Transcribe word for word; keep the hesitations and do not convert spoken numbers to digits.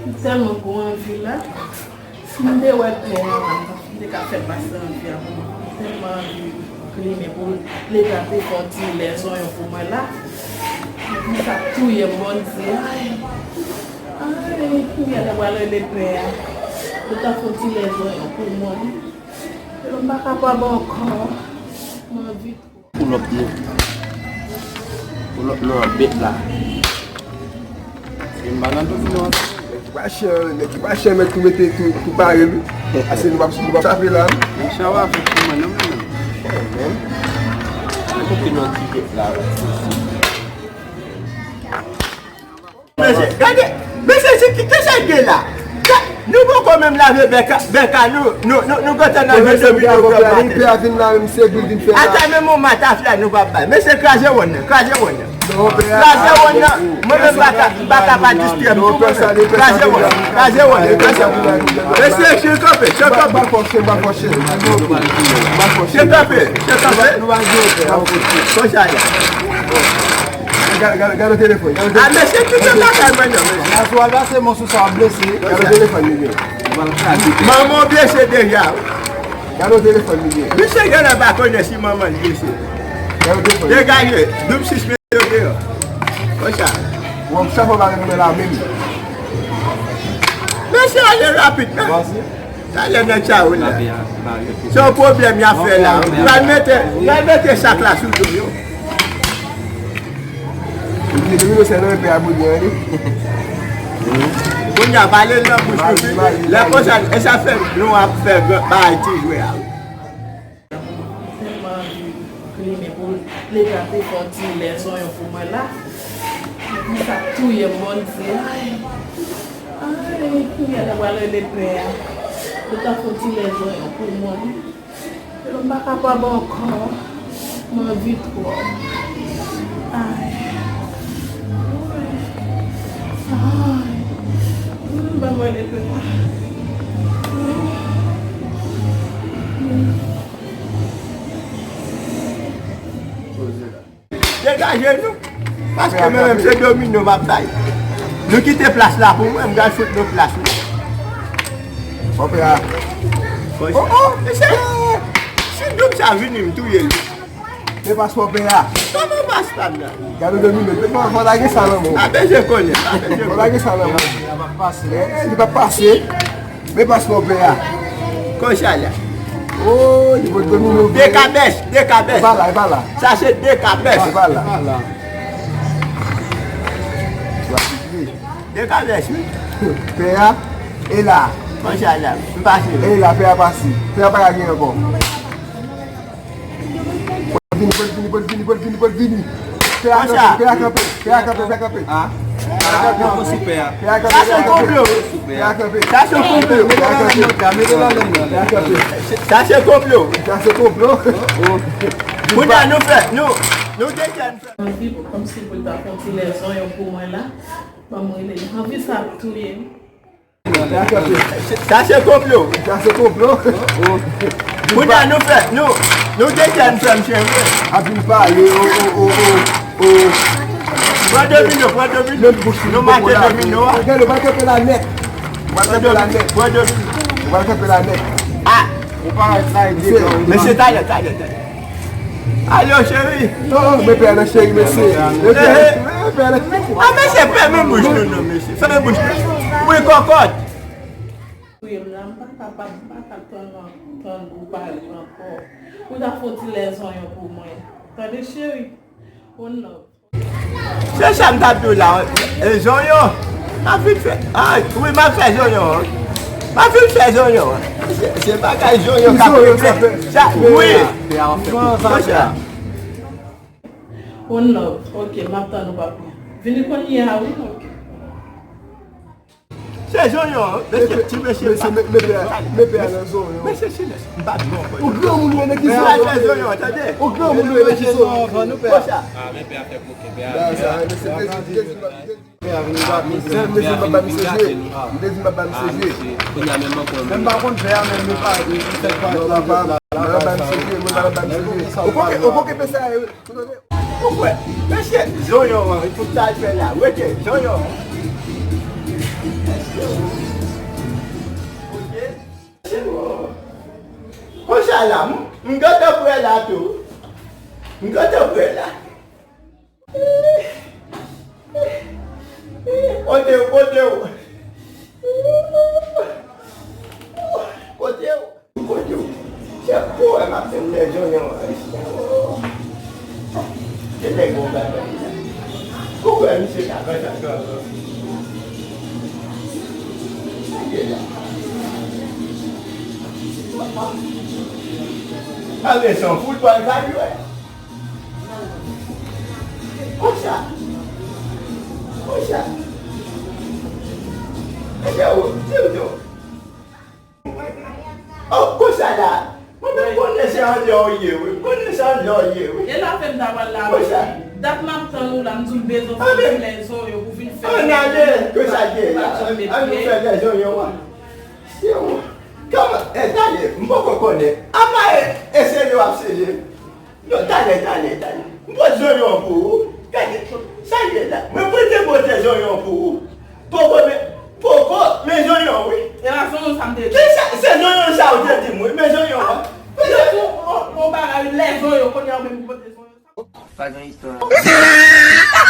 M tèlman gen anvi la. Si m te wè pè a la, m te ka fè l pase anvi a pou mwen. M tèlman anvi plimen pou Leta te fè yon ti lè zonyon pou mwen la. Sa touye m, Bondye. Ay, ay, kounye a lè m pral rele pè a. Leta fè yon ti lè zonyon pou mwen. Yo, m pa kapab ankò. M anvi twòp. Pull up nou. Pull up nou an bet la. Se m pa nan domino an. Nèg ki pa chè, nèg ki pa chè mèt tou mete tou, tou pare wi. Ase nou p ap, nou p ap chape la. Men chawa fèt pou mwen non, men. Men. Mwen kote nou an ti bet la. Mesye, gade, mesye, se ki, ki sa l gen la? Sa, nou poko menm lave bèk a, bèk a nou, nou, nou, nou gentan nan ven domino granm maten. Pè a vin la, menm se bil vin fè la. Ata menm yon matafya nou p ap bay. Mesye, kraze wòn nan, kraze wòn nan. Kraze wòn nan. Mwen menm m pa ka, m pa ka pa distrè m tou, mwen menm. Kraze wòn nan, kraze wòn nan, kraze wòn nan. Mesye, chen kanpe, chen kanpe. Chen kanpe, chen kanpe. Konsa la. Gade, gade, gade telefòn. A, mesye, tout sa kaka mwen nan, mesye. Aswè la, se mwen sou sa w ap blese. Gade telefòn li gen. Manman w blese deja. Gade telefòn li gen. Misye genlè pa konnen si manman l blese. Gade telefòn. Degaje, doub sis mete yo deyò. Konsa. Bon, chèf an pa renmen la menm. Mesye ale rapid, men. Talè nèg sa yo la. Se yon pwoblèm y ap fè la. Pral mete, pral mete chak la sou do yo. Domino se nan pè a bout mwen li. Kounye a pale l nan bouch nou wi. Lè konsa, e sa fè nou ap fè bagay ti jwe a wi. Tèlman anvi plimen pou Leta te fè yon ti lè zonyon pou mwen la. Sa touye m, Bondye. Ay, ay, kounye a lè m pral rele pè a. Leta fè yon ti lè zonyon pou mwen. Yo, m pa kapab ankò. M anvi twòp. Ay. Ay. Ban mwen rele pè a. Degaje nou. Paske mwen menm se domino m ap bay. Nou kite plas la pou mwen, m pral fout nou plas nou. Opera. Oh, oh, mesye. Si doub sa vini, m touye li. Men paspò pè a. Kòman paspò la? Gade domino. Men fò, fò lage sa nan men w. Pa bezwen konnen, pa bezwen konnen. Fò lage sa nan men w. Li p ap pase. Men paspò pè a. Konsa la. Oh, li pot domino vre. De kabèch, de kabèch. E pa la, e pa la. Sa se de kabèch. E pa la. De kabèch, wi. Pè a, e la. Konsa la. M pase. E la, pè a pase. Pè a pa ka gen ankò. Pral vini, pral vini, pral vini, pral vini, pral vini. Pè a kanpe, pè a kanpe, pè a kanpe, pè a kanpe. Pè a kanpe, pè a kanpe. Sa se konplo. Pè a kanpe. Sa se konplo. Pè a kanpe. Sa se konplo. Sa se konplo. Kounye a nou fè, nou, nou te fè. Anvi kòmsi pou l ta fè yon ti lè zonyon pou mwen la. Ban mwen rele. Anvi sa ap touye m. Sa se konplo. Sa se konplo. Kounye a nou fè, nou, nou te fè m fè m cheve. A vin pale, o, o, o, o, o. Pran domino, pran domino. Menm bouch li. Nou mache domino a. Gade, ou pral kanpe la nèt. Ou pral kanpe la nèt. Pran domino. Ou pral kanpe la nèt. A. Ou pa la ede. Mesye, talè, talè, talè. Alo, cheri. Oh, oh, men pè a nan cheri, mesye. Men pè a nan cheri, men pè a nan cheri. A, mesye, fèmen bouch nou, non, mesye. Fèmen bouch nou. Wi, kòkòt. Wi, m la, m pa ka, pa, m pa ka tann, tann ou pale ankò. Ou ta fè yon ti lè zonyon pou mwen. Tande, cheri. One love. Se sa m t ap di w la, e, zonyon. M ap vin fè, a, wi, m ap fè zonyon an. M ap vin fè zonyon an. Se, se bagay zonyon k ap regle. Sa, wi. Konsa. One love. Ok, m ap tann ou, papi. Vini kounye a, wi. Ok. Se zonyon, mesye, ti mesye. Mesye, men, men pè a, men pè a nan zonyon. Mesye, silans. M pa di w ankò. Ou granmoun, ou nèg ki zonyon. Pè a fè zonyon, tande. Ou granmoun, ou nèg ki zonyon. Konsa. A, men pè a fè koken, pè a. Mesye, mesye, m pa ba misye jwe. M te di m pa ba misye jwe. Kounye a menm ankò. Menm pa konn pè a, menm li pa, li fèk pa. Non, papa, m pa ba misye jwe, mwen pa ba misye jwe. Ou koke, ou koke pè sa, e. Ou kwè? Mesye, zonyon an, pou sa l fè la. Wete, zonyon an. Konsa la, m, m gentan prè la tou. M gentan prè la. Kote w, kote w? Kote w? Kote w? Se pou wè m ap tann lè zonyon an isi. Se nèg bon bagay. Ou wè misye ka fè sa ankò? Sa gen la? Anben, se yon foutbòl k ap jwe. Konsa. Konsa. Mesye, w, di m non. Oh, konsa la. Mwen menm konnen se anlè w ye, wi. Konnen se anlè w ye, wi. E la fè m ta pral la. Konsa. Dat m ap tann ou la, m di w m bezwen fè lè zonyon pou vin fè. Ann ale, konsa ye la. Ann nou fè lè zonyon an. Se w. Kòman? E, tande, m poko konnen. Apa e, e sere w ap sere? Non, talè, talè, talè. M pot zonyon pou ou. Gade, sa l ye la. Mwen pote pote zonyon pou ou. Poko, men, poko, men zonyon, wi. E pa zonyon sa m te di. Kisa? Se zonyon sa ou te di m, wi. Men zonyon an. Yo di w, yon, yon bagay, lè zonyon, kounye a ou menm ou pote zonyon sa. Pa gen istwa.